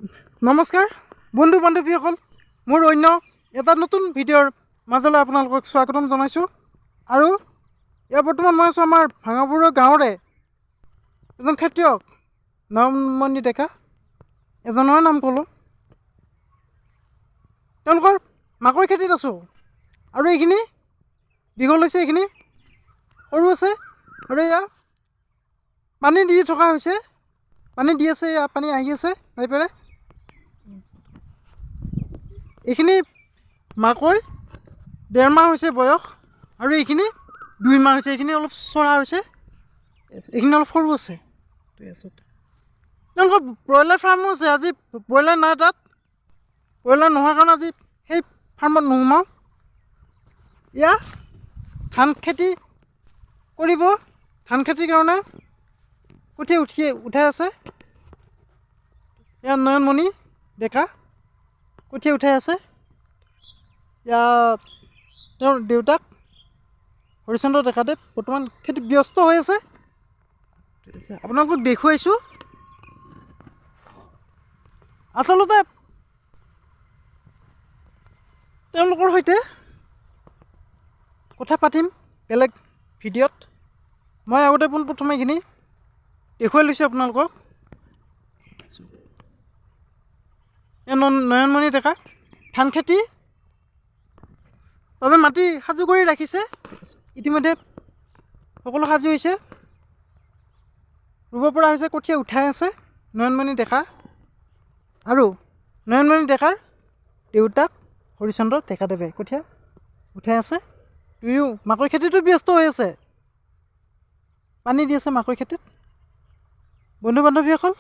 নমস্কাৰ বন্ধু বান্ধৱীসকল, মোৰ অন্য এটা নতুন ভিডিঅ'ৰ মাজলৈ আপোনালোকক স্বাগতম জনাইছোঁ। আৰু ইয়াৰ বৰ্তমান মই আছোঁ আমাৰ ভাঙাবৰুৱা গাঁৱৰে এজন খেতিয়ক নয়নমণি ডেকা, এজনৰ নাম ক'লোঁ, তেওঁলোকৰ মাকৈ খেতিত আছোঁ। আৰু এইখিনি দীঘল হৈছে, এইখিনি সৰু আছে। আৰু এয়া পানী দি থকা হৈছে, পানী দি আছে, এয়া পানী আহি আছে পাইপেৰে। এইখিনি মাকৈ 1.5 মাহ হৈছে বয়স, আৰু এইখিনি 2 মাহ হৈছে। এইখিনি অলপ চৰা হৈছে, এইখিনি অলপ সৰু আছে। তেওঁলোকৰ ব্ৰইলাৰ ফাৰ্মো আছে। আজি ব্ৰইলাৰ নাই তাত, ব্ৰইলাৰ নোহোৱাৰ কাৰণে আজি সেই ফাৰ্মত নোসোমাওঁ। এয়া ধান খেতি কৰিব, ধান খেতিৰ কাৰণে কঠীয়া উঠাই আছে। এয়া নয়নমণি ডেকা কঠীয়া উঠাই আছে। ইয়াত তেওঁৰ দেউতাক হৰিচন্দ্ৰ ডেকাদেৱ বৰ্তমান খেতিত ব্যস্ত হৈ আছে। আপোনালোকক দেখুৱাইছোঁ। আচলতে তেওঁলোকৰ সৈতে কথা পাতিম বেলেগ ভিডিঅ'ত। মই আগতে পোনপ্ৰথমে এইখিনি দেখুৱাই লৈছোঁ আপোনালোকক। এই নয়নমণি ডেকা ধান খেতি বাবে মাটি সাজু কৰি ৰাখিছে। ইতিমধ্যে সকলো সাজু হৈছে, ৰুব পৰা হৈছে, কঠীয়া উঠাই আছে নয়নমণি ডেকা আৰু নয়নমণি ডেকাৰ দেউতাক হৰিচন্দ্ৰ ডেকাদেৱে কঠীয়া উঠাই আছে। দুয়ো মাকৈ খেতিতো ব্যস্ত হৈ আছে, পানী দি আছে মাকৈ খেতিত। বন্ধু বান্ধৱীসকল,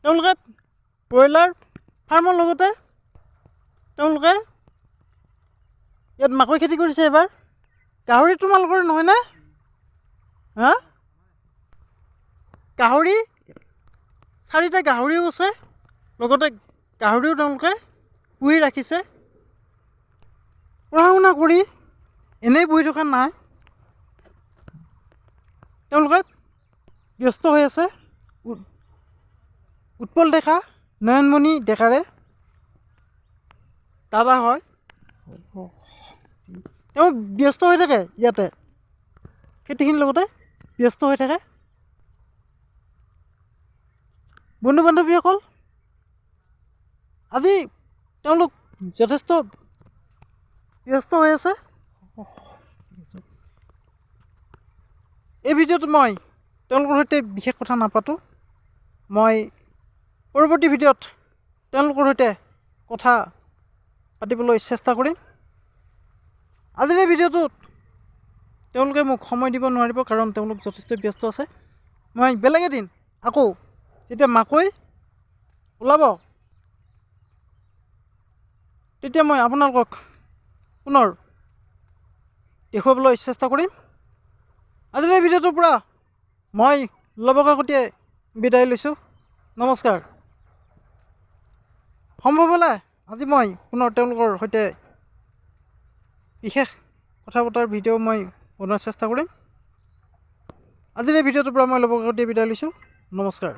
তেওঁলোকে ব্ৰইলাৰ ফাৰ্মৰ লগতে তেওঁলোকে ইয়াত মাকৈ খেতি কৰিছে এইবাৰ। গাহৰি তোমালোকৰ নহয়নে? হা, গাহৰি 4টা গাহৰিও আছে, লগতে গাহৰিও তেওঁলোকে পুহি ৰাখিছে। পঢ়া শুনা কৰি এনেই বহি থকা নাই, তেওঁলোকে ব্যস্ত হৈ আছে। উৎপল ডেকা নয়নমণি ডেকাৰে দাদা হয়, তেওঁ ব্যস্ত হৈ থাকে ইয়াতে খেতিখিনিৰ লগতে ব্যস্ত হৈ থাকে। বন্ধু বান্ধৱীসকল, আজি তেওঁলোক যথেষ্ট ব্যস্ত হৈ আছে। এই ভিডিঅ'ত মই তেওঁলোকৰ সৈতে বিশেষ কথা নাপাতোঁ। মই পৰৱৰ্তী ভিডিঅ'ত তেওঁলোকৰ সৈতে কথা পাতিবলৈ চেষ্টা কৰিম। আজিৰ এই ভিডিঅ'টোত তেওঁলোকে মোক সময় দিব নোৱাৰিব, কাৰণ তেওঁলোক যথেষ্ট ব্যস্ত আছে। মই বেলেগ এদিন আকৌ যেতিয়া মাকৈ ওলাব তেতিয়া মই আপোনালোকক পুনৰ দেখুৱাবলৈ চেষ্টা কৰিম। আজিৰ এই ভিডিঅ'টোৰ পৰা মই লৱ কাকতিয়ে বিদায় লৈছোঁ। নমস্কাৰ। সম্ভৱ হ'লে আজি মই পুনৰ তেওঁলোকৰ সৈতে বিশেষ কথা পতাৰ ভিডিঅ' মই বনোৱাৰ চেষ্টা কৰিম। আজিৰ এই ভিডিঅ'টোৰ পৰা মই লৱ কাকতিয়ে বিদায় লৈছোঁ। নমস্কাৰ।